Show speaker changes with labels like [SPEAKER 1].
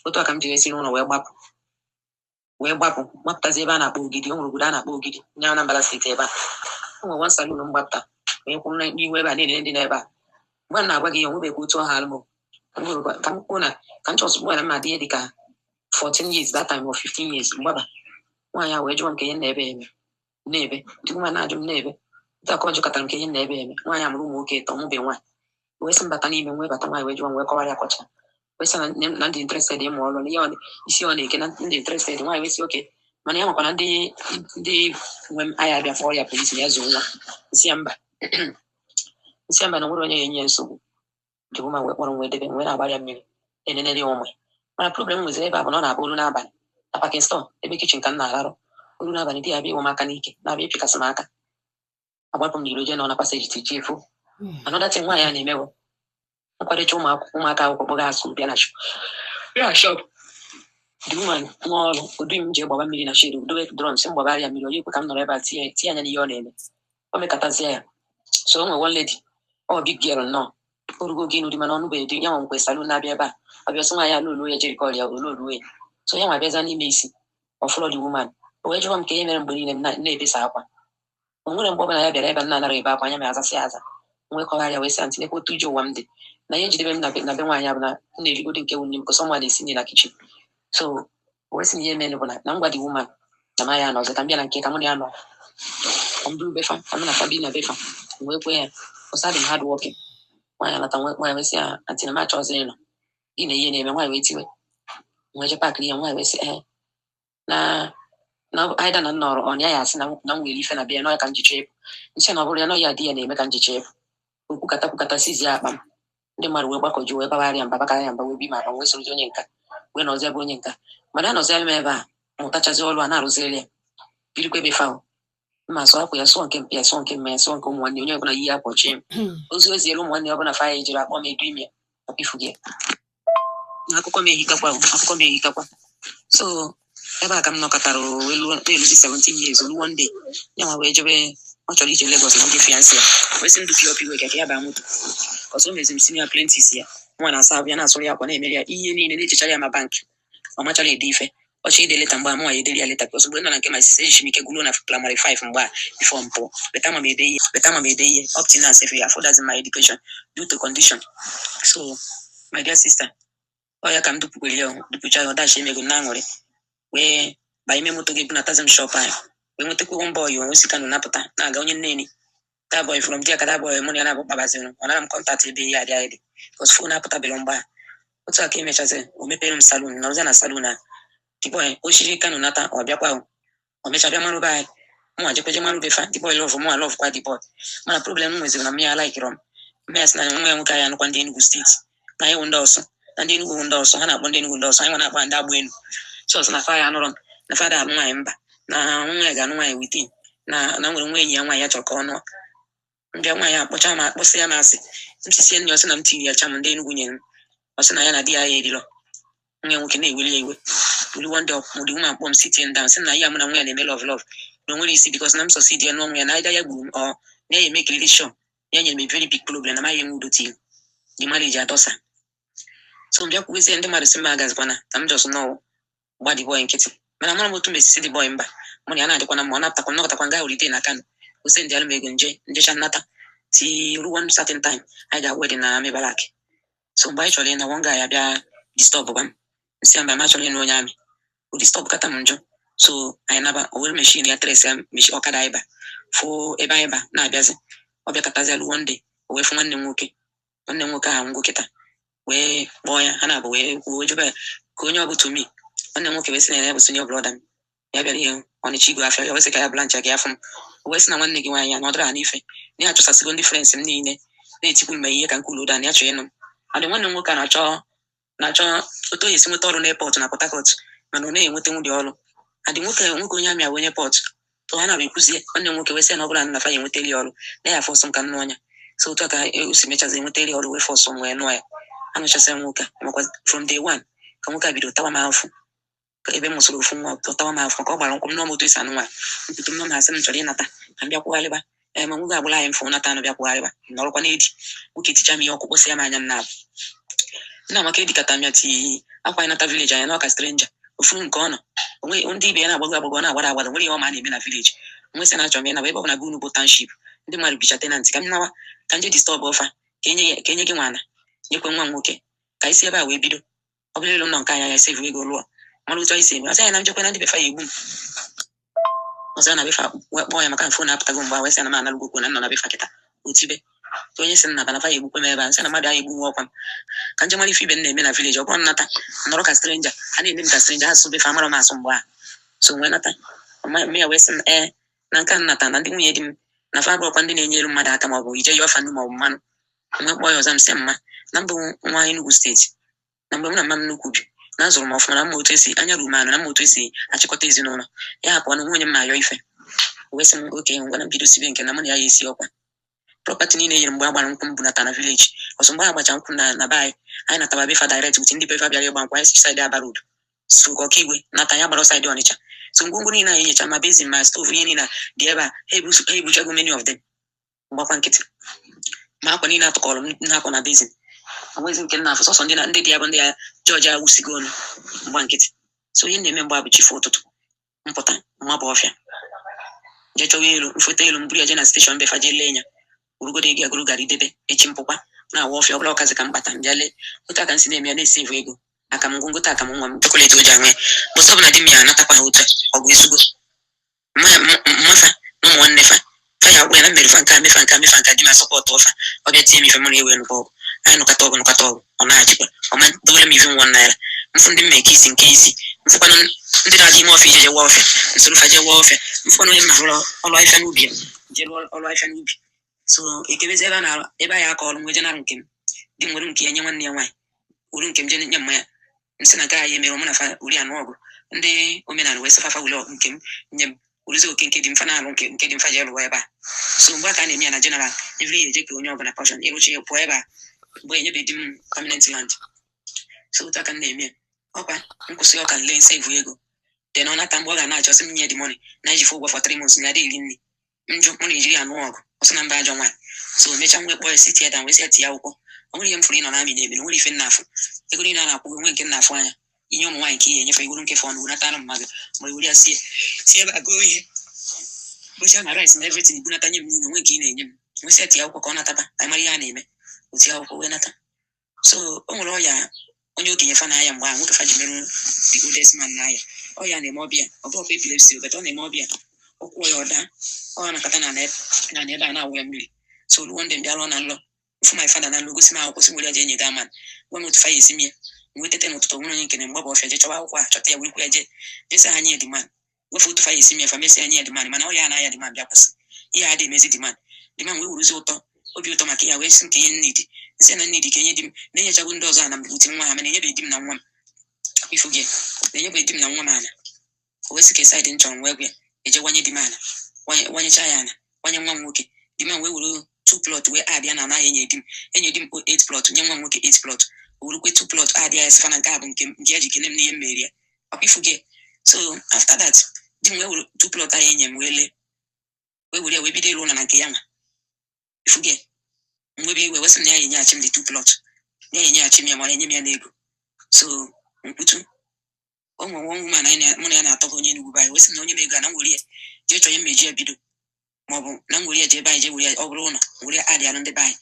[SPEAKER 1] Otu a ka m jiri esi n'ụlọ wee gbapụ, wee gbapụ, gbapụtazi ebe a na-akpọ Ogidi. O nwere obodo a na-akpọ Ogidi nye Anambra Steeti. Ebe a o nwere one saloon m gbapụta wee kwụrụ n'ihu ebe a na-enene ndị n'ebe a. Mgbe m na-agwa gị ya, onwebekwa otu ọha alụm ka m kwuo na ka m chọsụ gwa na m na-adị ihe dị ka 14 years that time or 15 years. Mgbaba nwaanyị a wee jụọ m ka ihe m na-ebe eme na-ebe ndị nwa na-ajụ m na-ebe otu aka ọ jụkọtara m ka ihe m na-ebe eme. Nwaanyị a mụrụ ụmụ nwoke ịtọ, mụbe nwaanyị, wee sị m bata n'ime. Wee bata, nwaanyị wee jụọ m, wee kọwara ya kọcha, wee sị na ndị interested ịmụ ọrụ na ihe isi ọ na-eke na ndị interested. Nwaanyị wee sị oke, mana ya makwa na ndị nwe m anya abịa kpọrọ ya polisi na ya zuo nwa. Nsị ya mba, nsị ya mba, na nwere onye ya enye ya nsogbu. Dị woman wee kpọrọ m wee debe m, wee na-agbara ya mmiri, na-enenere ya ụmụ ya. Mana problem nweziri ebe a bụ na ọ na-abụ olu n'abalị na packing store ebe kitchen ka m na-ararụ. Olu n'abalị, di ya bịa ịwụ m aka n'ike, na-abịa ịpịkasị m aka, agbapụ m n'iro jee nọ na passage tiji efu. Another thing nwaanyị a na-eme bụ nkwadocha ụmụaka akwụkwọ kpọga ha school, bịa na shop, bịa na shop. The woman nwa ọrụ odu m jee gbaba mmiri na shed, dobe drum, sị m gbabara ya mmiri. Onye ekwe ka m nọrọ ebe a tinye tinye anya n'ihe ọ na-eme. O mekatazie ya. So o nwere one lady, ọ big girl nnọọ, orugo gị n'ụdị, mana ọnụ bụ edi ya nwa nkwe saloon na-abịa ebe a. Ọ bịa sị nwaanyị alụ olu ya jerikọ ọrịa olu olu ya. So ya nwa bịaza n'ime isi ọfụlọ the woman. O wee jụọ m ka ihe mere mgbe niile m na-ebesa akwa. O nwere mgbe ọbụla ya bịara ebe m na-anara ebe akwa anya m azasị aza. Nwee kọgharịa wee sị aunty, nekwa otu ije ụwa m dị na ihe njidebe m na be nwaanyị a bụ na m na-erigodi nke nwunye m kọsọ nwa na-esi nri na kitchen. So o wee sị na ihe mere bụ na m gwa the woman na ma ya nọzọ, ka m bịa na nke ka mụ na ya nọ, ka m buru befa, ka m na fa bi na befa. M wee kwe ya ọsọ adị m hard working. Nwaanyị alata nwaanyị wee sị ya, "Aunty, na m achọghịzị ịnọ gị na ihe na-eme." Nwaanyị wee tiwe. M wee je pakịrị ya. Nwaanyị wee sị ee, na aida na nnọrọ ọ na ya ya asị na m nwere ife na be ya, nọ ya ka m ji chọọ ịpụ. Nsị na ọ bụrụ ya nọ ya di ya na-eme ka m ji chọọ ịpụ. Okwukata kwukata, sizie akpa m. Ndị mmadụ wee gbakọju wee bagharịa mba, bakarịa mba, wee bi m akpa m, wee sorozi onye nka wee nọzi ebe onye nka. Mana anọziala m ebe a mụtachazi ọrụ a na-arụziri ya, birikwa ebe fa mma sụọ akwa ya, sụọ nke mpe ya, sụọ nke mma ya, sụọ nke ụmụ nwanne. Onye ọbụla yi ya kpọchie m ozi ozielu ụmụ nwanne ọbụla fa ya ejiri akpọ m edu ime ọkwa ifu gị na akụkọ m ehikakwa o, akụkọ m ehikakwa. So ebe a ka m nọkọtara wee luo na-eruzi 17 years. Olu one day, ya nwa wee jebe, ọ chọrọ ije Lagos na ndị fiancé ya, wee sị ndụ pịọ iwe ka ya baa moto ọzọ. O meziri m senior apprentice ya. Nwa na-asa ahụ ya, na-asụrụ ya akwa, na-emere ya ihe niile, na-echechara ya ma bank. Ọ machara ede ife ọchọ ide letter. Mgbe a mụnwa ya edere ya letter, because mgbe m nọ na nke my sister, ejichi m ike gụruo na primary 5 mgbe a before m pụọ. Better ma m ede ihe, better ma m ede ihe. Up till now sef, ya furthers my education due to condition. So my dear sister, ọ ya ka m dupukwere ya, dupucha ya, ọdachi emego m na-aṅụrị, wee banye ime moto ga-ebunatazi m shop anyị, wee nwetakwa one boy o si Kano napụta na-aga, onye Nneni. That boy, from there ka that boy mụ na ya na-abụ kpabaziri. Ọ nara m contact ebe ihe adị anyị dị, because phone apụtabere mgbe a. Otu a ka emechaziri, o mepere m saloon, nọrọzie na saloon a. The boy o shiri Kano nata, ọ bịakwa o, o mecha bịa marụbe anyị. Mụ jekweje marụbe fa. The boy love mụ, love kwa the boy, mana problem m nweziri na mmịa likere m. Mmịa sị na nwa ya nwoke anyị anụkwa ndị Enugu Steeti, na anyị wụ ndị ọsụ, na ndị Enugu wụ ndị ọsụ. Ha na-akpọ ndị Enugu ndị ọsụ, anyị nwa na-akpọ ndị agbụ enu. So ọsọ na fa ya anụrọ m, na fada alụ nwaanyị mba, na nwa ya ga-anụ nwaanyị within na nwere nwa enyi ya nwaanyị ya chọrọ ka ọ nụọ. Mbịa, nwaanyị akpọcha m, akpọsị ya m asị m sisie nri. Ọsị na m tiri ya cha m ndị Enugu nyere m. Ọ sị na ya na di ya ya erirọ. Nwa ya nwoke na-eweli ya iwe. Olu one day, the woman kpọm sitting down, sị na ya mụ na nwa ya na-eme love love, na o nwere isi, because na m succeed ya n'ọnwụ ya na either ya gburu m or na ya eme kiriri sure ya nyere m a very big problem, na maghị enwe udo till the marriage adọsa. So m bịa kwuwezie, ndị mmadụ sị m agazikwana, na m just nọọ gba the boy nkịtị. Mana mara m otu m esisi the boy mba. Mụ na ya na-adịkwa na mma. Ọ napụtakwa, nnọkọtakwa nga holiday na Kano, o send alụ m ego nje njecha nnata till ruo one certain time anyị ga wedding na Army Barrack. So mgbe anyị chọrọ ịna, one guy abịa disturb gwa m. Nsị ya mba, m achọrọ ịnụ onye amị. O disturb kata m njọ. So anyị naba, o were machine ya trace ya machine ọkada anyị ba fụ ebe anyị ba na-abịazi. Ọ bịakọtazi alụ one day, o wee fụ nwanne m nwoke. Nwanne m nwoke ahụ ngwo kịta wee kpọọ ya. Ha na-abụ wee kwuo, wee jụba ya ka onye ọ bụ to me. Nwanne m nwoke wee sị na ya bụ senior brother m, ya bịara ihe Ọnịcha igwe afịa. Ya wee sị ka ya branch ya ka ya fụ m. O wee sị na nwanne gị nwaanyị ya na ọ dịrị ha n'ife, na ya achụsasịgo ndị friends m niile na-etikwu m ihe ka nke ulodo a, na ya chọrọ ịnụ m. Adị nwanne m nwoke a na-achọ otu o esi nweta ọrụ n'airport na Port Harcourt, mana ọ na-enweta nwụdị ọrụ. Adị nwoke nwoke onye amị a bụ onye port. So ha na-abụ ekwuzie. Nwanne m nwoke wee sị ya na ọ bụla na fa ya enwetali ọrụ, na ya force m ka m nụọ ya. So otu a ka o si mechazi enwetali ọrụ, wee force m wee nụọ ya. Anụchasịa m nwoke a, makwa from day one ka nwoke a bido tawa m afụ. Ka ebe m mụsịrị ofu nwa, ọ tawa m afụ ka ọ gbara nkwụ m nụọ m otu esi anụ nwaanyị ntutu m nọ na-asị m chọrọ ịnata ka m bịa kwugharịba. Ee, ma nwoke agbụla anyị mfụ nata anụ bịa kwugharịba, nọrọkwa n'edi. Nwoke ticha m ihe ọkụ, kpọsịa m anya m na-abụ. Nna amaka edikata m ya tii akwa anyị nata village anyị n'ọka stranger ofu nke ọ nọ onwe ndị ibe ya na-agbago agbago, ọ na-agbada agbada, nwere ihe ọma a na-eme na village. Nwe sị na achọrọ m ịnaba ebe ọ bụ na be unu bụ township, ndị mmadụ bicha tenant, ka m nawa ka m je disturb ọfa, ka enye ya, ka enye gị nwana, nyekwe nwa m nwoke, ka anyị si ebe a wee bido. Ọ bụrụ elu nọ nke anyị, anya save ego lụọ mara otu anyị si eme. Ọsị anyị na njekwe na ndị befa ya egbu m ọzọ na befa wee kpọọ ya maka na phone apụtago mgbe a, wee sị na m analụgokwu na m nọ na befa kịta otibe onye sị m naba na fa ya egbukwe m ebe a. Nsị na mmadụ agha egbu nwa ọkwa m ka nje mara ife ibe m na-eme na village. Ọ bụrụ nnata nọrọ ka stranger, ha na-eme m ka stranger, ha asụ befa amara m asụ mgbe a. So nwee nata mme ya wee sị m ee na nke a nnata na ndị nwunye di m na fa abụrụkwa ndị na-enyere mmadụ aka maọbụ ije yọọ fa nnu maọbụ mmanụ. Nwee kpọọ ya ọzọ, m sị mma na mbụ nwa Enugu State, na mgbe m na mma m nnukwu bi na azụrụ m ọfụma, na mma otu esi anya ruru m anụ, na mma otu esi achịkọta ezinụlọ ya hapụ na onwe onye m na-ayọ ife. Wee sị m oke ngwa, na mbido sibe nke na mụ na ya ya esi ọkwa property niile e nyere mgbe a gbara nkwụ m bunata na village ọsọ. Mgbe a gbacha nkwụ na be anyị, anyị nataba befa direct with ndị befa bịara ịgba nkwụ. Anyị si side Aba Road so ka Ọkaigwe nata ya gbara side Ọnịcha. So ngwongwo niile anyị nyecha, ma basin ma stove, ihe niile dị ebe a, ha ebuchago many of them. Mgbakwa nkịtị ma akwa niile atụkọrọ m na-akwa na basin, onwezi nke nna afọ sọsọ ndị na ndị dị ya bụ ndị ya jọji awụsigo ọnụ. Mgba nkịtị. So ihe m na-eme mgbe a bụ chifu ụtụtụ mpụta mmabụ ọfịa jee chọwa elu mfote elu, m buru ya jee na station befa jee lee ya, urugodo ego ya goro gari debe. Echi mpụkwa na-awa ọfịa ọbụla ọkazi ka m kpata m bịa lee otu aka m si na-eme ya, na-esevu ego aka m ngwongota aka m nwa m chocolate o ji aṅụ ya. Bụsọ ọbụla di m ya anatakwa ha otu a ọgụ esugo mmafa na ụmụ nwanne fa fa ya agwa ya na mmerụ fa nke a mefa nke a mefa nke a. Di m asupport ọfa, ọ bịa tie m ife, mụ na ewe nụkwa ọgụ, anyị nụkọta ọgụ nụkọta ọgụ, ọ na-achịkwa ọ ma dowere m ife nwa naira mfụ ndị mma eke isi nke isi mfụkwanụ ndị na-aga ime ọfịa ije je wa ọfịa nsoro fa jee wa ọfịa, mfụkwanụ onye mma hụrụ ọrụ ahịfịa n'ubi ya jee rụọ ọrụ ahịfịa n'ubi. So ekebezi ebe a na ebe a ya aka ọrụ nwe je nara nke m di m nwere nke ya nye nwanne ya nwaanyị wuru nke m je nye mma ya. Nsị na nke a ya emere mụ na fa uri anụ ọgụ ndị omenala wee sị fafa wule nke m nye m wuruzie oke nke dị mfa na-alụ nke dị mfa je lụwa ebe a. So mgbe a ka a na-eme ya na general every year eje ka onye ọbụla portion ịrụchi ya pụọ ebe a mgbe enyebe di m permanent land. So otu aka m na-eme ya ọkwa nkwụsị ọka nle nsave ego then ọ nata mgbe ọ ga na-achọ sị m nye the money na ejife ụgwọ for 3 months na adịghị eri nri njụ mụ na-ejiri ya nụọ ọgụ ọsọ na mba ajọ nwaanyị. So mechaa nwee kpọọ ya si tie dan wee sị ya tie akwụkwọ. Ọ nwere ihe m fụrụ ịnọ na amị na-eme na nwere ife nna afụ ego niile a na-akwụ nwe nke nna afụ anya inye ụmụ nwaanyị nke ihe enyefe iwuru nke fọnụ wunatara mmadụ ma iwere ya sie sie ebe a gụọ ihe gosia ma rice na everything bunata nye m n'ụlọ nwe nke ị na-enye m. Nwee sị ya tie akwụkwọ ka ọ nataba ka anyị mara ihe a na-eme. O tie akwụkwọ wee nata. So o nwere ọya onye okenye fa na-aya mgbe ahụ nwoke fa ji merụ the oldest man na-aya ọya na-eme ọbịa ọ bụrụkwa epilepsy but ọ na-eme ọbịa ụkwụ ya ọ daa ọ nakọta na na ebe a na-awụ ya mmiri. So ruo ndị mbịa rụọ na nlọ mfụ my father na nlọ gosi m akwụkwọ si nwere ya jee nye gaa man gwa m otu fa ya esi mie. Wee tete n'ụtụtụ nwere onye nkene mgbaba ọfịa jee chọwa akwụkwọ a chọta ya werekwa ya jee jesi ha nye the man wefe otu fa ya esi mie fa mesịa nye the man mana ọ ya na-aya the man bịa kwụsị ihe a dị emezi the man the man wee wuruzi ụtọ obi ụtọ maka ya wee sị nke ihe nnidi nsị na nnidi ka enye di m na-enyechago ndị ọzọ ana m uti nwa ha mana enyebeghị di m na nwa m ifu gị na-enyebeghị di m na nwa m ana. O wee sị ka side m chọrọ m wee gwa ya eje wanye di m ana wanyecha ya ana wanye nwa m nwoke. Di m wee were two plot wee add ya na anaghị enye di m enye di m eight plot nye nwa m nwoke eight plot o werukwe two plot add ya sịfa na nke a bụ nke m nke ya ji kene m n'ihe m mere ya ọkwa ifu gị. So after that di m wee were two plot ahụ enye m wee lee wee were ya wee bido ịrụ ụlọ na nke ya nwa ifu gị nwebe iwe wee sị m na ya enyeghachi m the two plot na ya enyeghachi m ya ma ọ enye m ya n'ego. So nkwutu o nwere nwa woman anyị mụ na ya na-atọ bụ onye Enugu be anyị wee sị m na onye m ego a na m were ya jee chọọ ihe mmeji ya bido maọbụ na m were ya jee ebe anyị jee were ya ọ bụrụ ụlọ were ya adị alụ ndị be anyị.